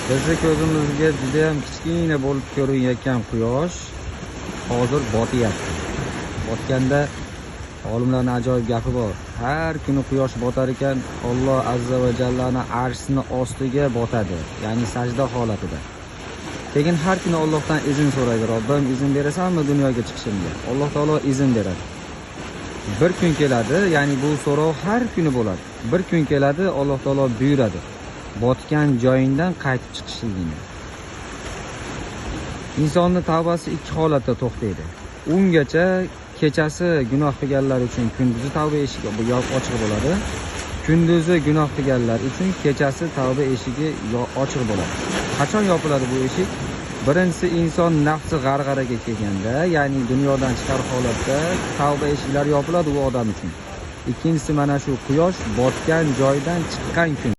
Bizni ko'zimizga juda ham kichkina bo'lib ko'rinayotgan quyosh hozir botyapti. Botganda olimlarning ajoyib gapi bor. Har kuni quyosh botar ekan, Alloh azza va jallani arshini ostiga botadi, ya'ni sajda holatida. Keyin har kuni Allohdan izn so'raydi. Robbim, izn berasanmi dunyoga chiqishimga? Alloh taolo izn beradi. Bir kun keladi, ya'ni bu so'rov har kuni bo'ladi. Bir kun keladi, Alloh taolo buyuradi. Botgan joyingdan qaytib chiqishligini. Insonni tavbasi ikki holatda to'xtaydi. Ungacha kechasi gunoh qilganlar uchun kunduzi tavba eshigi ochiq bo'ladi. Kunduzi gunoh qilganlar uchun kechasi tavba eshigi ochiq bo'ladi. Qachon yopiladi bu eshik? Birinchisi, inson nafsi g'arg'araga kelganda, ya'ni dunyodan chiqar holatda tavba eshiklari yopiladi u odam uchun. Ikkinchisi, mana shu quyosh botgan joydan chiqqan kun.